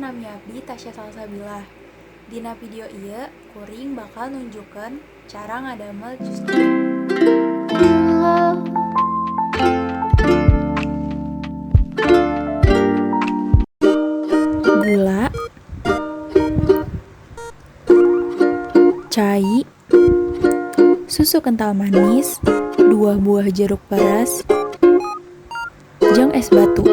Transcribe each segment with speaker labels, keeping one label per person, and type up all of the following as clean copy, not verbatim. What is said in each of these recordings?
Speaker 1: Nami abdi Tasya Salsabila. Dina video ieu kuring bakal nunjukkeun cara ngadamel jus jeruk. Gula, cai, susu kental manis, 2 buah jeruk peres, jeung es batu.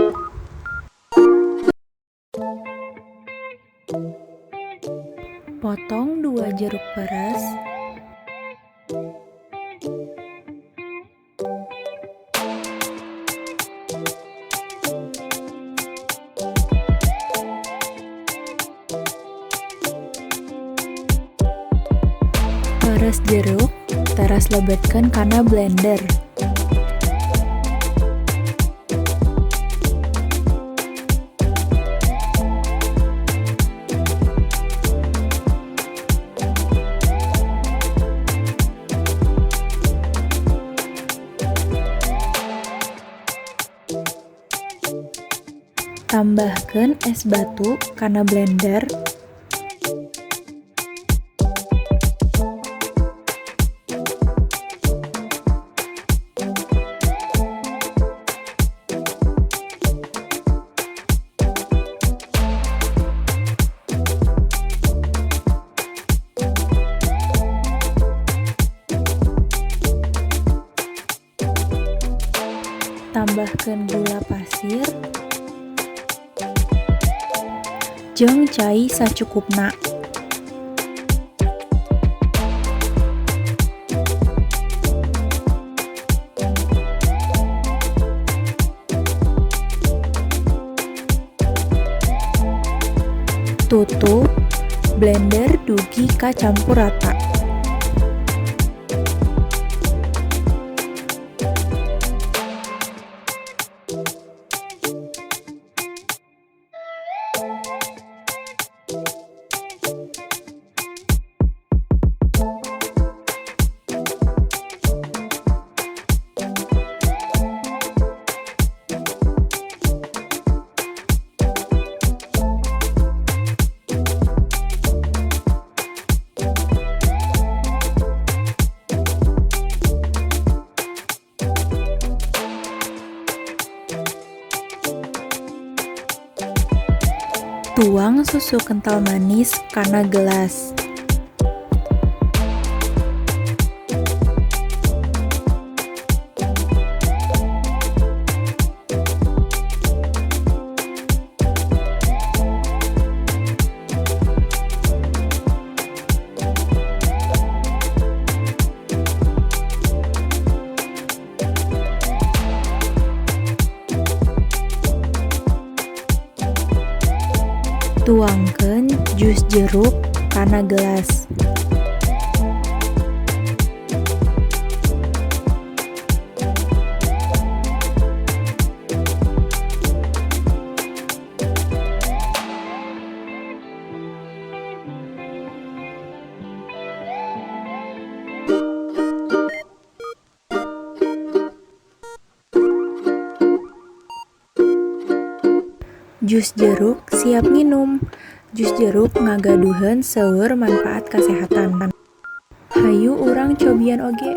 Speaker 1: Potong 2 jeruk peres. Peres jeruk, teras lebetkeun kana blender. Tambahkeun es batu kana blender. Tambahkeun gula pasir jeung cai sacukupna. Tutup blender dugi ka campur rata. Tuang susu kental manis kana gelas. Tuangkeun jus jeruk kana gelas. Jus jeruk siap nginum. Jus jeruk ngagaduhan seueur manfaat kasehatan. Hayu urang cobian oge.